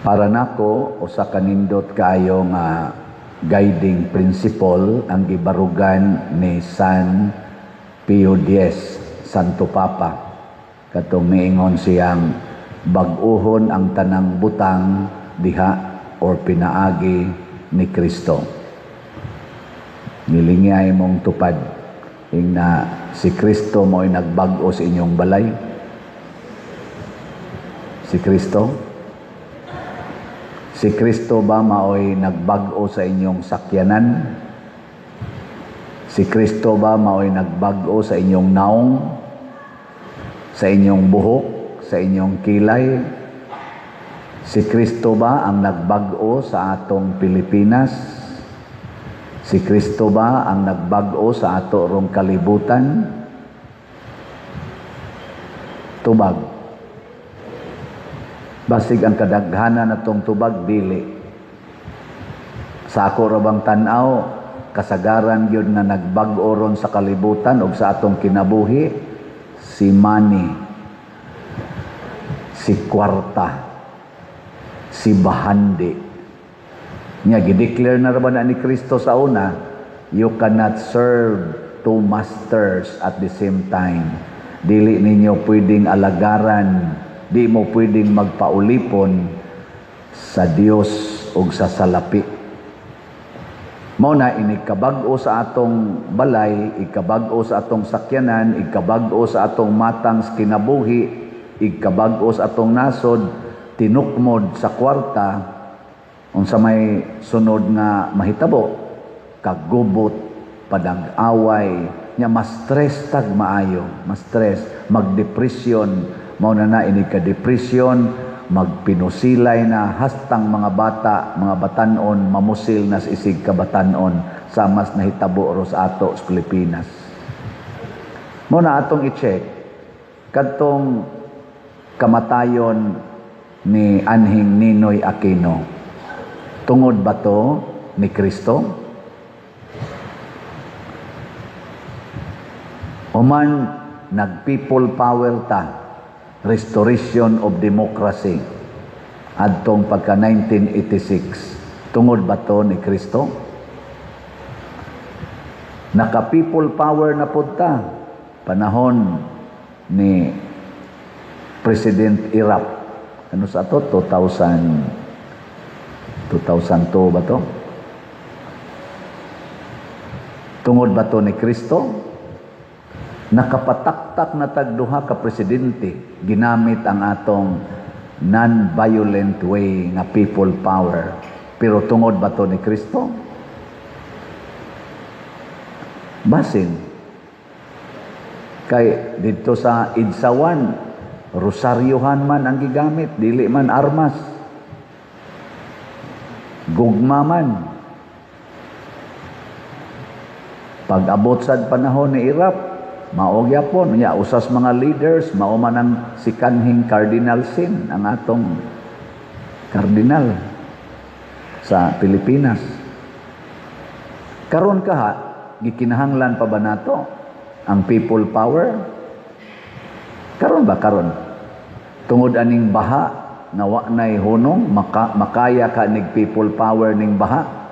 Para nako, usa ka nindot kaayo nga guiding principle ang gibarugan ni San Pio X, Santo Papa. Katong miingon siyang bag-uhon ang tanang butang diha or pinaagi ni Kristo. Nilingyay mong tupad ing na si Kristo mo'y nagbag-o sa inyong balay. Si Kristo? Si Kristo ba maoy nagbag-o sa inyong sakyanan? Si Kristo ba maoy nagbag-o sa inyong naong? Sa inyong buhok? Sa inyong kilay? Si Kristo ba ang nagbag-o sa atong Pilipinas? Si Kristo ba ang nagbag-o sa ato rong kalibutan? Tubag. Basig ang kadaghanan natong tubag, dili. Sa ako ra bang tan-aw, kasagaran gyud nga nagbag-o ron sa kalibutan ug sa atong kinabuhi si money, si kwarta, si bahandi. Nya gideclare na ra ba na ni Kristo sa una, you cannot serve two masters at the same time. Dili ninyo pwedeng alagaran, di mo pwedeng magpaulipon sa Dios ug sa salapi. Mao na inikabag-o sa atong balay, ikabag-o sa atong sakyanan, ikabag-o sa atong matang sa kinabuhi, ikabag-o sa atong nasod, tinukmod sa kwarta, unsa may sunod nga mahitabo, kagubot, padag-away, nya mas stress tag maayo, mas stress, magdepresyon, mao na na inig ka depression, magpinusilay na hastang mga bata, mga batanon, mamusil na sa isig kabatanon sa mas nahitabo ro sa ato sa Pilipinas. Mao na atong i-check kadtong kamatayon ni anhing Ninoy Aquino. Tungod ba to ni Kristo? Human nag-people power ta, restoration of democracy adtong pagka 1986. Tungod ba to ni Kristo? Naka people power na pud ta panahon ni President Erap. Ano sa ato? 2002 ba to? Tungod ba to ni Kristo? Nakapataktak na tag duha ka presidente ginamit ang atong non-violent way nga people power. Pero tungod ba to ni Kristo? Basin. Kay didto sa EDSA 1, rosaryohan man ang gigamit, dili man armas. Gugma man. Pag-abot sa panahon ni Erap, mao gyapon nya usas mga leaders, mao man ang si kanhing Cardinal Sin, ang atong kardinal sa Pilipinas. Karon kaha, gikinahanglan pa ba nato ang people power? Karon ba karon? Tungod aning baha nga wa nay hunong, makaya ka nig people power ning baha?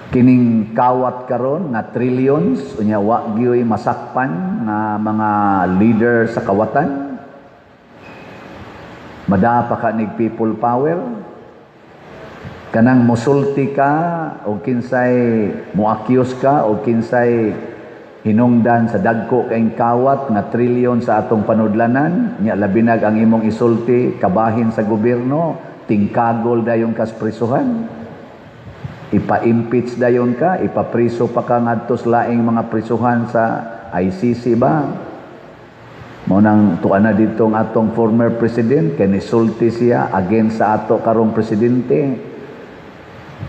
Kining kawat karon nga trillions, unya wa gyoy masakpan nga mga leader sa kawatan? Madapa ka nig people power? Kanang musulti ka o kinsay muakyos ka o kinsay hinungdan sa dagko kayong kawat nga trilyon sa atong panudlanan, nya labinag ang imong isulti kabahin sa gobyerno, tingkagol dayon kas prisuhan, ipa-impeach dayon ka, ipapriso pa ka ngadto sa laing mga prisuhan sa ICC ba? Mao nang tuan na dito ang atong former president, kay nisulti siya against sa ato karong presidente.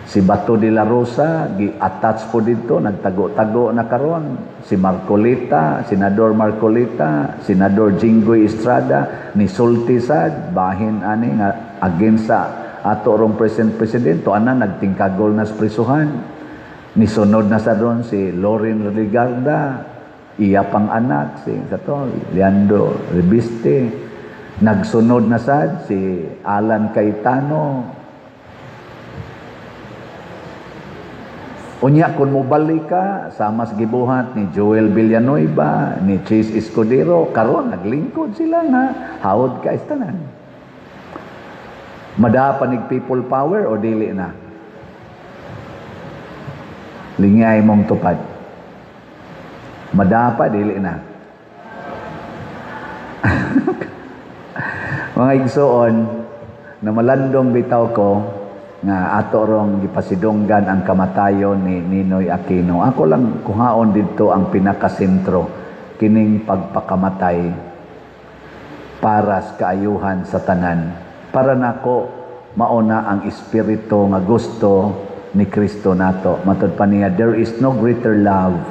Si Bato de la Rosa, gi-attach po dito, nagtago-tago na karon. Si Marcoleta, Senador Marcoleta, Senador Jinggoy Estrada, nisulti sad, bahin ani nga against sa ato rong present president, tuan na nagtingkagol na sa prisuhan. Nisunod na sa doon si Loren Legarda, iya pang anak, si kato, Leandro Rebiste. Nagsunod na sad si Alan Cayetano. Unya kung mobalik ka sama sa gibuhat ni Joel Villanueva, ni Chis Escudero, karon naglingkod sila nga hawod ka tanan. Mada pa nig people power o dili na? Lingay mong tupad. Mada pa, dili na. Mga igsoon, na malandong bitaw ko nga ato rong gipasidunggan ang kamatayon ni Ninoy Aquino. Ako lang kuhaon didto ang pinakasentro kining pagpakamatay para sa kaayuhan sa tanan. Para nako mauna ang espiritu nga gusto ni Kristo nato. Matud pa niya, there is no greater love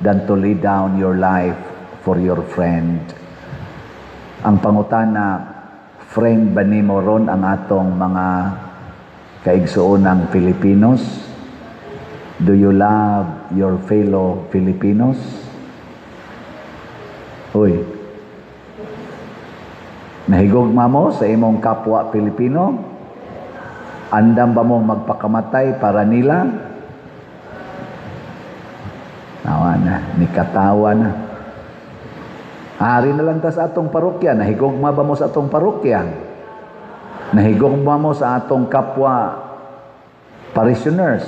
than to lay down your life for your friend. Ang pangutana, friend ba nimo ron ang atong mga kaigsuonang Filipinos? Do you love your fellow Filipinos? Uy, nahigugma mo sa imong kapwa Pilipino? Andam ba mo magpakamatay para nila? Tawa na, nikatawa na. Ari na lang ta sa atong parokya. Nahigugma ba mo sa atong parokya? Nahigugma mo sa atong kapwa parishioners?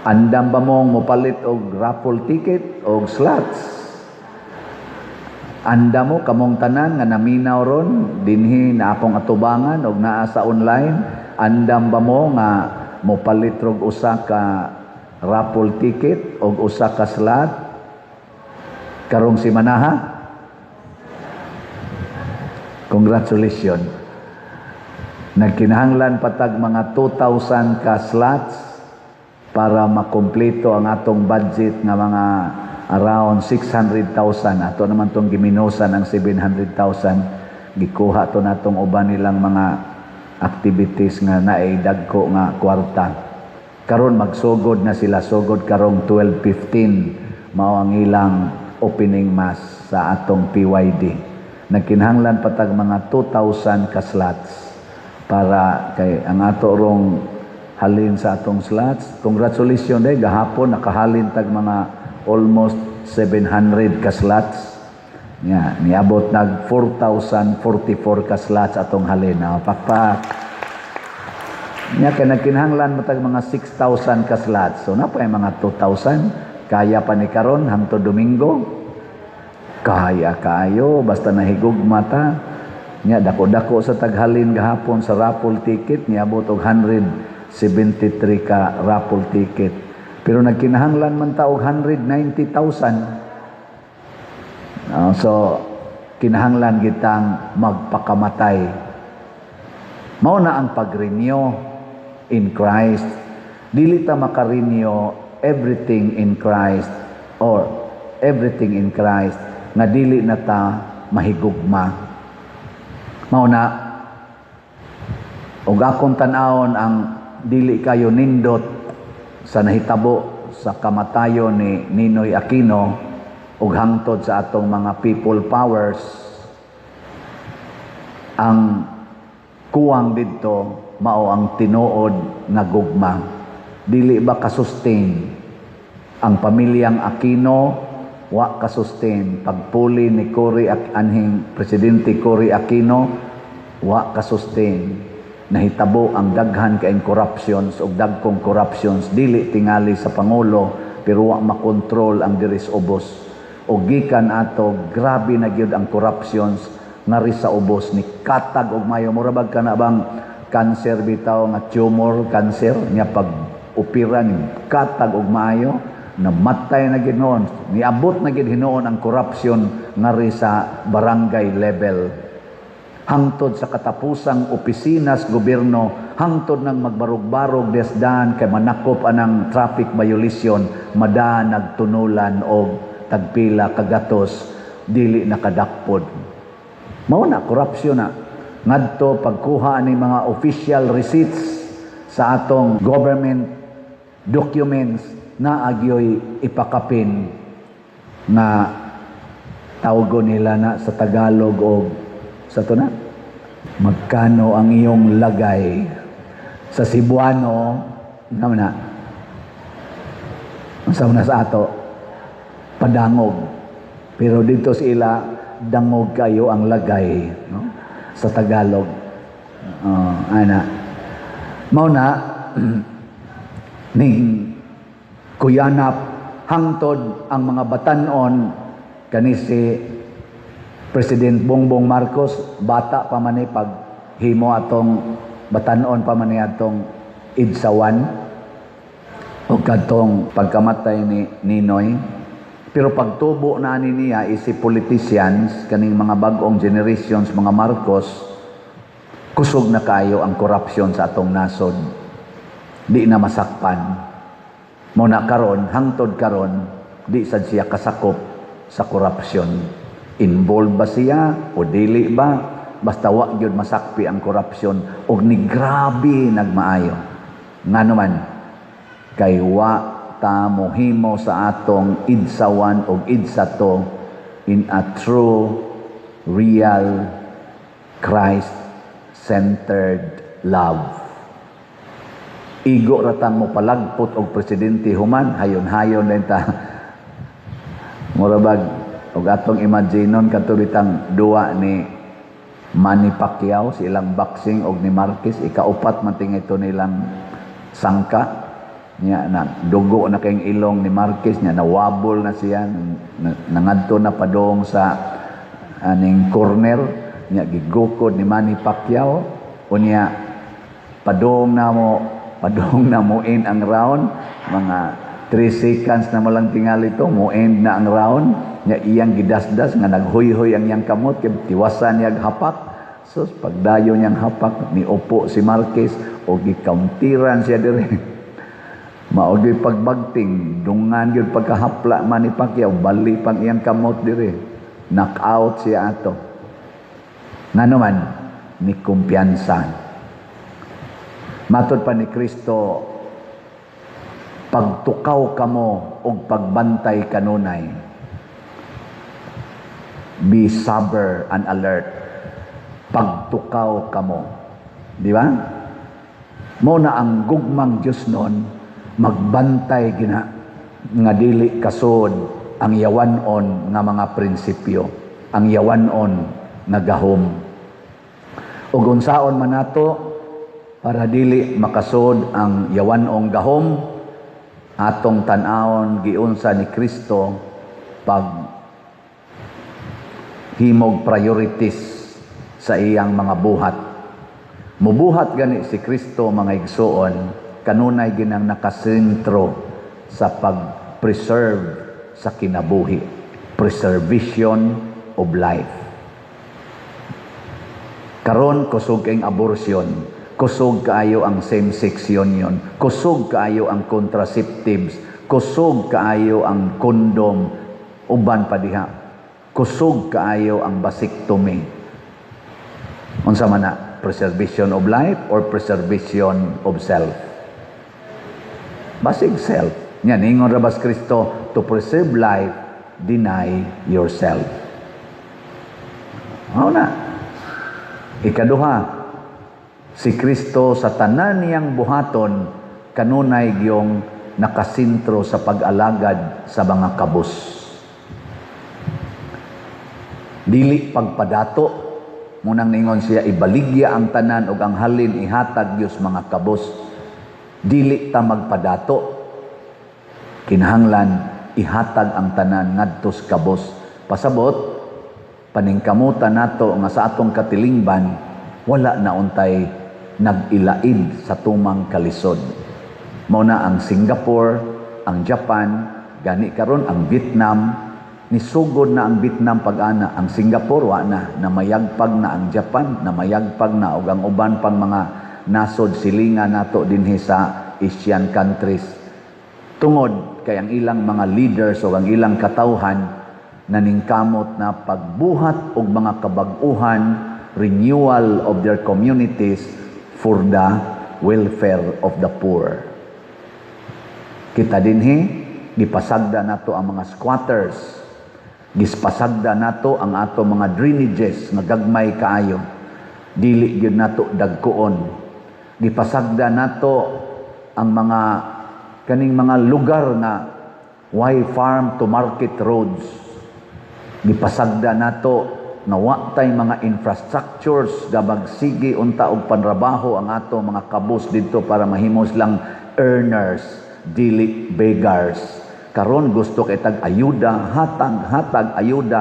Andam ba mong mopalit og raffle ticket og slots? Anda mo kamong tanan nga naminaw ron dinhi na akong atubangan og naa sa online, andam ba mo nga mopalit og usa ka raffle ticket og usa ka slot karong simanaha? Congratulations. Nagkinahanglan patag mga 2,000 ka slots para makumpleto ang atong budget nga mga around 600,000. Ato naman tong giminusan ang 700,000. Gikuha to natong uban nilang mga activities nga naay dagko nga kwarta. Karon magsugod na sila, sugod karong 12:15 mao ang ilang opening mass sa atong PYD. Nagkinahanglan patag mga 2,000 ka slots para kay ang ato rong halin sa atong slots. Congratulations day, gahapon nakahalin tag mga almost 700 ka slots. Nya, niabot nag 4,044 ka slots atong halin. Ah, pakpak. Nya kay nagkinahanglan matag mga 6,000 ka slots. So napa yung mga 2,000, kaya pa ni karon hangtod Domingo. Kaya kaayo basta nahigugma ta. Nya dako-dako sa taghalin gahapon sa raffle ticket, niabot og 173 ka raffle ticket. Pero nagkinahanglan man ta og 190,000. So kinahanglan kitang magpakamatay. Mao na ang pag-renew in Christ. Dili ta maka-renew everything in Christ or everything in Christ nga dili na ta mahigugma. Mao na og akong tan-awon ang dili kayo nindot sa nahitabo sa kamatayon ni Ninoy Aquino ug hangtod sa atong mga people powers, ang kuwang didto mao ang tinuod nga gugma. Dili ba kasustain ang pamilyang Aquino? Wa kasustain pagpuli ni Cory anhing Presidente Cory Aquino, wa kasustain. Nahitabo ang daghan kaayong corruptions ug dagkong corruptions, dili tingali sa pangulo pero wa makontrol ang diri sa ubos. Og gikan ato grabe na gyud ang corruptions ngari sa ubos, ni katag og mayo, mura bag kana bang cancer bitaw nga tumor cancer nya pag opera ni katag og maayo, namatay na gyud noon, niabot na gyud hinuon ang corruption ngari sa barangay level hangtod sa katapusang opisina sa gobyerno, hangtod ng magbarog-barog desdan kay manakop anang traffic violation, mada nagtunulan og tagpila kagatos dili nakadakpod. Mao na corruption na ngadto pagkuha ni mga official receipts sa atong government documents na agyoy ipakapin nga tawgon nila na sa Tagalog og Sa to na. Magkano ang iyong lagay? Sa Cebuano, nga na. Unsa man na sa ato? Padangog. Pero dito sa ila, dangog kayo ang lagay, no? Sa Tagalog. Ana. Mao na ning kuyanap hangtod ang mga batanon kani si President Bongbong Marcos, bata pa man ni pag himo atong batanon pa man ni atong EDSA 1 o kadtong pagkamatay ni Ninoy. Pero pagtubo na ani niya isip politicians, kaning mga bag-ong generations, mga Marcos, kusog na kayo ang korupsyon sa atong nasod, di na masakpan. Mo na karon, hangtod karon, di sad siya kasakop sa korupsyon. Involved ba siya o dili ba, basta wa gyud masakpi ang korupsyon og ni grabe nagmaayo. Ngano man? Kay wa ta mohimo sa atong EDSA 1 og EDSA 2 in a true, real, Christ-centered love. Igo ra tang mo palagpot og presidente, human hayon-hayon din ta. Mura bag og atong imaginon kadto bitang duwa ni Manny Pacquiao sa ilang boxing og ni Marquez, ikaupat man tingay ito nilang sangka niya, na dugo na kayong ilong ni Marquez niya, nawabol na siya, nangadto na padong sa aning corner niya, gigukod ni Manny Pacquiao. Unya padong na mo end ang round, mga 3 seconds na mo lang tingali ito mo end na ang round niya, iyang gidasdas nga naghuyhoy ang iyang kamot kay tiwasan niya hapak. Sus, pagdayo niyang hapak, niupo si Marquez o gikauntiran siya dire. Mao gyud pagbagting, dungan gyud pagkahapla man ni Pacquiao, bali pang iyang kamot dire. Knock out siya ato. Ngano man? Ni kumpiyansa. Matod pa ni Kristo, pagtukaw kamo og pagbantay kanunay. Be sober and alert. Pagtukaw kamo. Di ba? Mo na ang gugmang Diyos nun, magbantay gina nga dili kasod ang yawanon nga mga prinsipyo, ang yawanon nga gahom. Ug unsaon man nato para dili makasod ang yawanong gahom? Atong tan-awon giunsa ni Kristo pag himog priorities sa iyang mga buhat. Mubuhat gani si Kristo, mga igsuon, kanunay ginang nakasentro sa pag-preserve sa kinabuhi, preservation of life. Karon kusog kayong abortion, kusog kaayo ang same-sex union, kusog kaayo ang contraceptives, kusog kaayo ang condom, uban pa diha. Kusog kaayo ang vasectomy. Unsa man na? Preservation of life or preservation of self? Basig self. Nya ningon ra bas Kristo, "To preserve life, deny yourself." Mao na. Ikaduha, si Kristo sa tanan niyang buhaton kanunay gyung nakasentro sa pag-alagad sa mga kabus. Dili pagpadato. Munang ningon siya, ibaligya ang tanan ug ang halin ihatag Dios mga kabus. Dili ta magpadato. Kinahanglan ihatag ang tanan ngadto sa kabus. Pasabot, paningkamutan nato nga sa atong katilingban wala na untay nag-ilaid sa tumang kalisod. Mao na ang Singapore, ang Japan, gani karon ang Vietnam, nisugod na ang Vietnam pag-ana, ang Singapore wa na, namayagpag na ang Japan, namayagpag na og ang uban pang mga nasod silingan nato dinhi sa Asian countries. Tungod kay ang ilang mga leaders o ang ilang katawhan naningkamot na pagbuhat og mga kabag-uhan, renewal of their communities for the welfare of the poor. Kita dinhi, gipasagda nato ang mga squatters. Gispasagda nato ang ato mga drainages nga gagmay kaayo. Dili gyud nato dagkoon. Gipasagda nato ang mga kaning mga lugar nga way farm to market roads. Gipasagda nato nga wa tay mga infrastructures ga magsige unta og panrabaho ang ato mga kabus didto para mahimo silang earners, dili beggars. Karon gusto kay tag ayuda, hatag, hatag ayuda.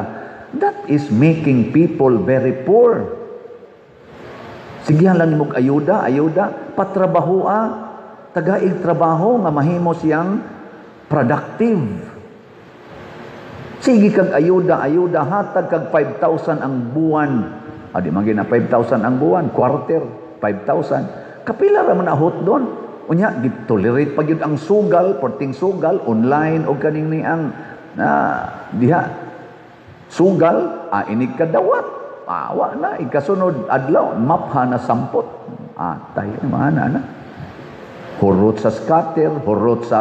That is making people very poor. Sige lang mo ayuda, ayuda, patrabahoa, tagaig trabaho nga mahimo siyang productive. Sige kag ayuda, ayuda, hatag kag 5,000 ang buwan. Ah, di man gina 5,000 ang buwan, quarter, 5,000. Kapila ra man ahot doon. Unya, tolerate pa gyud ang sugal, porting sugal, online o kaning ni ang na diha sugal, ah, inig kadawat. Awa na, ikasunod adlaw, mapha na sampot. Atay, mana na. Hurot sa scatter, hurot sa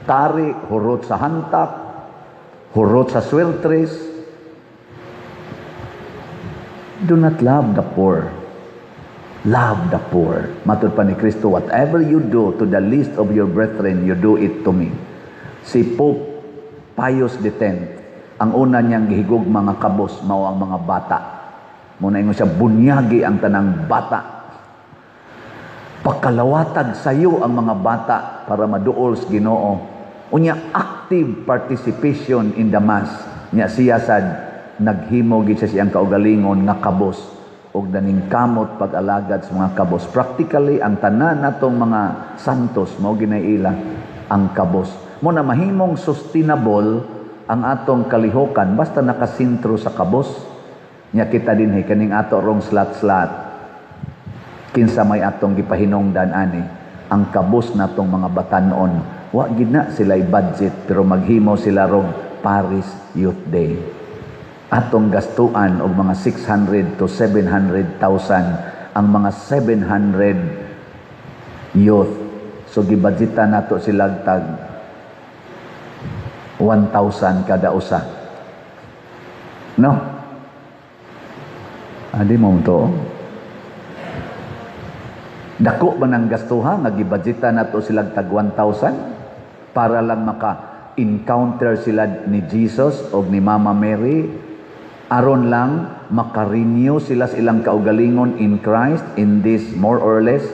tari, hurot sa hantak, hurot sa sweltres. Do not love the poor. Love the poor. Matud pa ni Kristo, "Whatever you do to the least of your brethren, you do it to me." Si Pope Pius X, ang una niyang gihigug mga kabos, mao ang mga bata. Muna ingon siya, "Bunyagi ang tanang bata. Pakalawatag sayo ang mga bata para maduol sa Ginoo." Unya, active participation in the Mass. Nya siya sad naghimo gid siya siyang kaugalingon nga kabos og naningkamot pag-alagad sa mga kabos. Practically ang tanan natong mga santos mao ginaila ang kabos. Mo na mahimong sustainable ang atong kalihokan basta nakasentro sa kabos. Nya kita dinhi, kaning ato rong slat-slat. Kinsa may atong gipahinungdan ani? Ang kabos natong mga batanon. Wa gid na sila budget pero maghimo sila rog Parish Youth Day. Atong gastuan og mga 600 to 700,000 ang mga 700 youth. So gibudgetan nato sila tag 1,000 kada usa. No? Adi mo to. Dako ba ng gastuha nga gibudgetan nato sila tag 1,000 para lang maka encounter sila ni Jesus o ni Mama Mary, aron lang maka-renew sila sa ilang kaugalingon in Christ in this more or less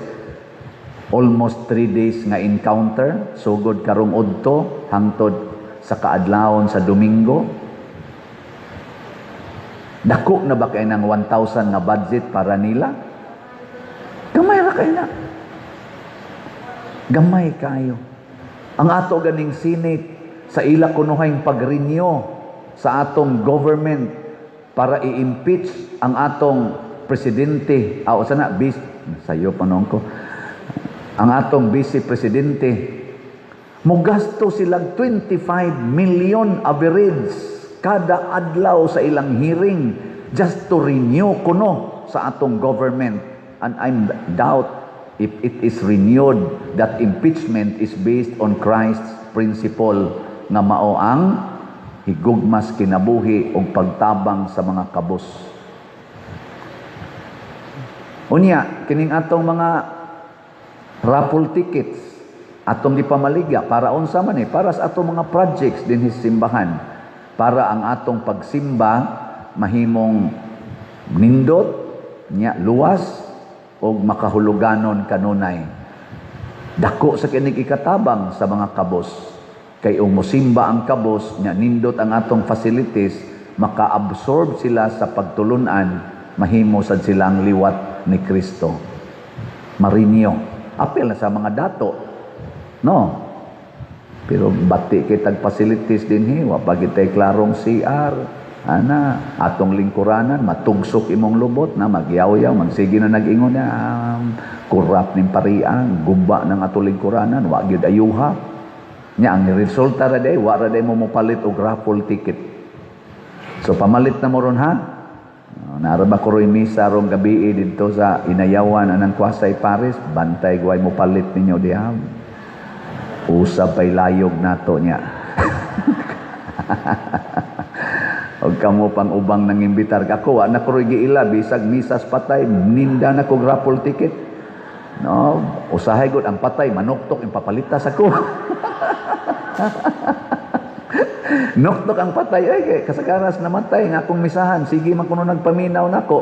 almost 3 days nga encounter, sugod karong udto hangtod sa kaadlawon sa Domingo? Dako na ba kay ng 1,000 nga budget para nila? Gamay ra kay na, gamay kayo. Ang ato ganing Senate, sa ila kunuhay pag-renew sa atong government para i-impeach ang atong presidente, aw sana bis sayo pa ko, ang atong vice presidente, mugasto silang 25 million average kada adlaw sa ilang hearing just to renew kuno sa atong government. And I'm doubt if it is renewed that impeachment is based on Christ's principle nga mao ang higugmas kinabuhi ug pagtabang sa mga kabos. Unya, kining atong mga raffle tickets, atong gipamaligya para unsa man eh? Para sa atong mga projects dinhi sa simbahan, para ang atong pagsimba mahimong nindot nya, luwas og makahuluganon kanunay. Dako sa kinig ikatabang sa mga kabos kay ung mosimba ang kabos nya nindot ang atong facilities, maka-absorb sila sa pagtulunan, mahimo sad silang liwat ni Kristo, ma-renew. Apil na sa mga dato, no? Pero bati kitag facilities dinhi, wa pa gitay klarong CR ana, atong lingkuranan matugsok imong lubot na magyaw-yaw, magsige na nag-ingon na kurap ning parian, guba ng atong lingkuranan, wa gyud ayuha. Nya ang resulta ra day, wa ra day mo mopalit og raffle ticket. So pamalit na mo ron, ha. Nara ba ko ro'y misa rong gabi didto sa Inayawan anang Kwasay Paris, bantay guway mo palit ninyo diha. Usab pa'y layog nato niya. Og kamo pang ubang nang imbitar. Ako, wa na ko giila bisag misas patay, ninda na kog raffle ticket. No, usahay gud ang patay manuktok ipapalitas ako. Nuktok ang patay ay kay kasagaras namatay nga akong misahan, sige man kuno nagpaminaw nako.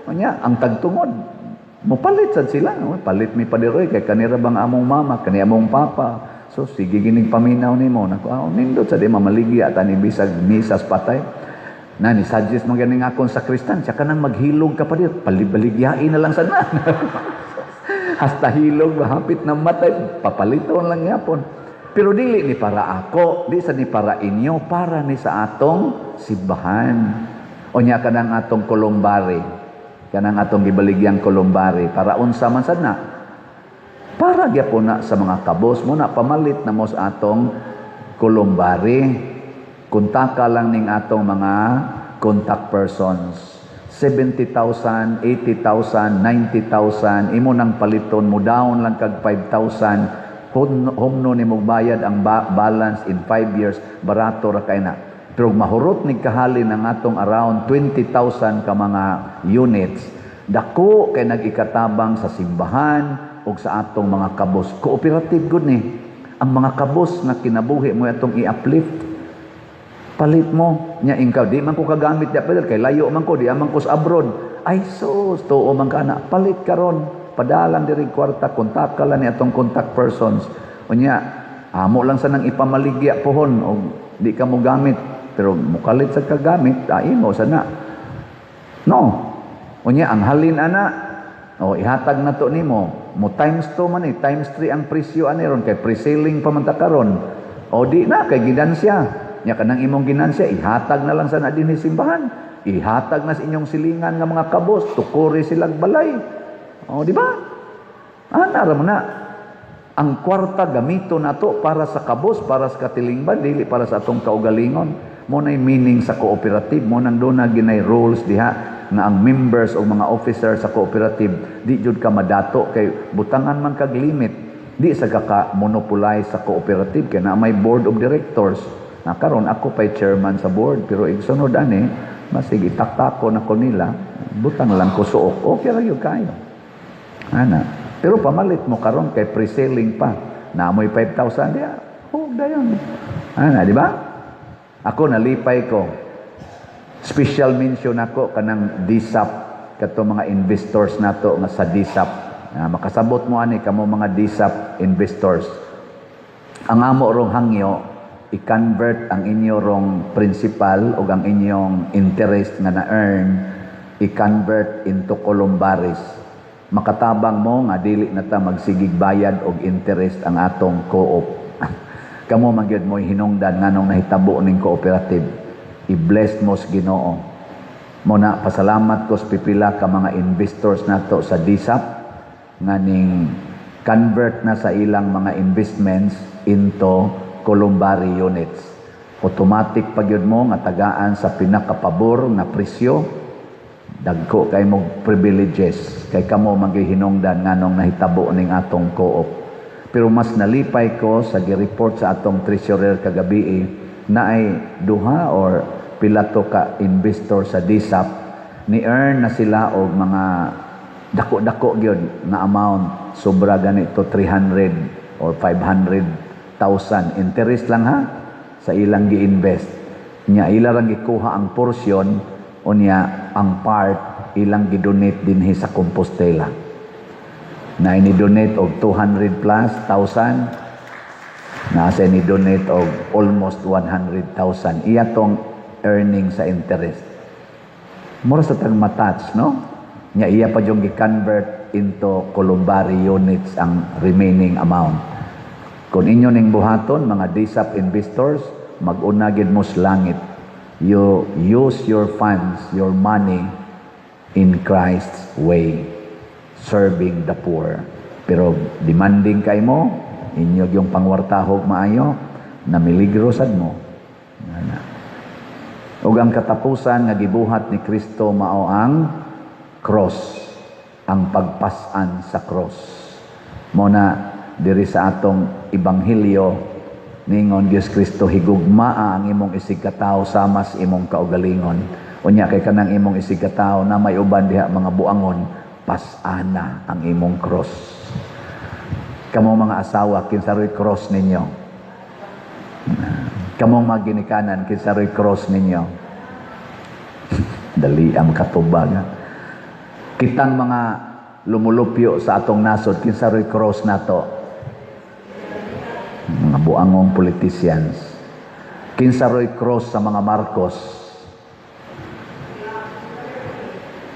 Unya ang tagtungod mopalit sad sila, no? Palit mi padiroy kay kanira bang among mama, kani among papa. So sige gining paminaw nimo nako. Ah, nindot sa di mamaligya tani bisag misas patay. Na ni suggest man ganing akong sakristan, siya kanang maghilog ka pa dir, palibaligyain na lang sana. Hasta hilog mahapit na matay, papaliton lang yapon. Pero dili ni para ako, di sa ni para inyo, para ni sa atong simbahan. O nya kanang atong columbary, kanang atong gibaligyang columbary, para unsa man sad na? Para gyapon na sa mga kabos mo na pamalit na mo sa atong columbary. Kuntaka lang ning atong mga contact persons. 70,000, 80,000, 90,000, imo nang paliton mo down lang kag 5,000, humno ni mo bayad ang balance in 5 years, barato ra kay na. Pero mahurot ni kahalin ang atong around 20,000 ka mga units, dako kay nag-ikatabang sa simbahan ug sa atong mga kabos. Cooperative gud ni. Ang mga kabos nga kinabuhi mo atong i-uplift. Palit mo nya ikaw di man ko kagamit di pa kay layo man ko, di man ko sa abroad. Ay sus, tuo man ka na, palit karon, padalan diri kwarta, kontak ka lang ni atong contact persons. Unya amo lang sa nang ipamaligya pohon og di ka mo gamit, pero mukalit sa kagamit, ay mo sana. No. Unya ang halin ana, o ihatag na to nimo, mo times 2 man ni, times 3 ang presyo ani ron kay pre-selling pa man ta karon. O di na kay ginansya. Nya kanang imong ginansya ihatag na lang sana dinhi simbahan. Ihatag na sa inyong silingan nga mga kabos, tukuri silag balay. O di ba? Ana ra man na. Ang kwarta gamito nato para sa kabos, para sa katilingban, dili para sa atong kaugalingon. Mo nay meaning sa cooperative, mo nang doon na ginay rules diha nga ang members o mga officer sa cooperative di jud ka madato kay butangan man kag limit. Di sa ka monopolize sa cooperative kay na may board of directors. Na karon ako pay chairman sa board, pero igsunod ani masig itaktako na ko nila, butang lang ko suok, okay ra gyud kayo. Ana, pero pamalit mo karon kay pre-selling pa. Naamoy 5,000 diya. Oh, dayon. Ana, di ba? Ako nalipay ko. Special mention ako kanang DSAP, kato mga investors nato nga sa DSAP. Makasabot mo ani kamo mga DSAP investors. Ang amo rong hangyo, i-convert ang inyo rong principal o ang inyong interest nga na-earn, i-convert into columbaries. Makatabang mo nga dili na ta magsigig bayad og interest ang atong co-op. Kamo man gyud mo'y hinungdan nganong nahitabo ning cooperative. I-bless mo sa Ginoo. Mo na pasalamat ko sa pipila ka mga investors nato sa DSAP nga ning convert na sa ilang mga investments into columbary units. Automatic pag yun mo nga tagaan sa pinakapabor nga presyo, dagko kay mo privileges kay kamo magihinungdan nganong nahitabo ning atong co-op. Pero mas nalipay ko sa gi-report sa atong treasurer kagabi na ay duha or pila to ka investor sa DSAP ni earn na sila og mga dako-dako gyud nga amount, sobra ganito 300 or 500,000 interest lang ha sa ilang gi-invest. Nya ila rang gikuha ang portion, unya ang part ilang gi-donate dinhi sa Compostela. Na ini-donate og 200 plus thousand, nasa ini-donate og almost 100,000 iya tong earning sa interest. Mura sa tag matouch, no? Nya iya pa yung gi-convert into columbary units ang remaining amount. Kung inyo ning buhaton, mga DSAP investors, mag-una gid mo sa langit. You use your funds, your money in Christ's way, serving the poor. Pero demanding kay mo, inyo yung pangwartahog maayo, na miligro sad mo. Ana. Ug ang katapusan nga gibuhat ni Kristo mao ang cross, ang pagpas-an sa cross. Mo na diri sa atong ebanghelyo, Ningon Diyos Kristo, higugmaa ang imong isigkatawo sama sa imong kaugalingon. Unya kay kanang imong isigkatawo na may uban diha mga buangon, pas-ana ang imong cross. Kamo mga asawa, kinsa roy cross ninyo? Kamong mga ginikanan, kinsa roy cross ninyo? Dali ang katubag. Kitang mga lumulupyo sa atong nasod, kinsa roy cross nato? Mga buangong politicians. Kinsa roy cross sa mga Marcos?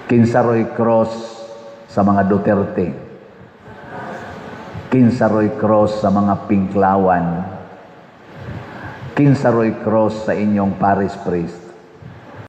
Kinsa roy cross sa mga Duterte? Kinsa roy cross sa mga Pinklawan? Kinsa roy cross sa inyong parish priest?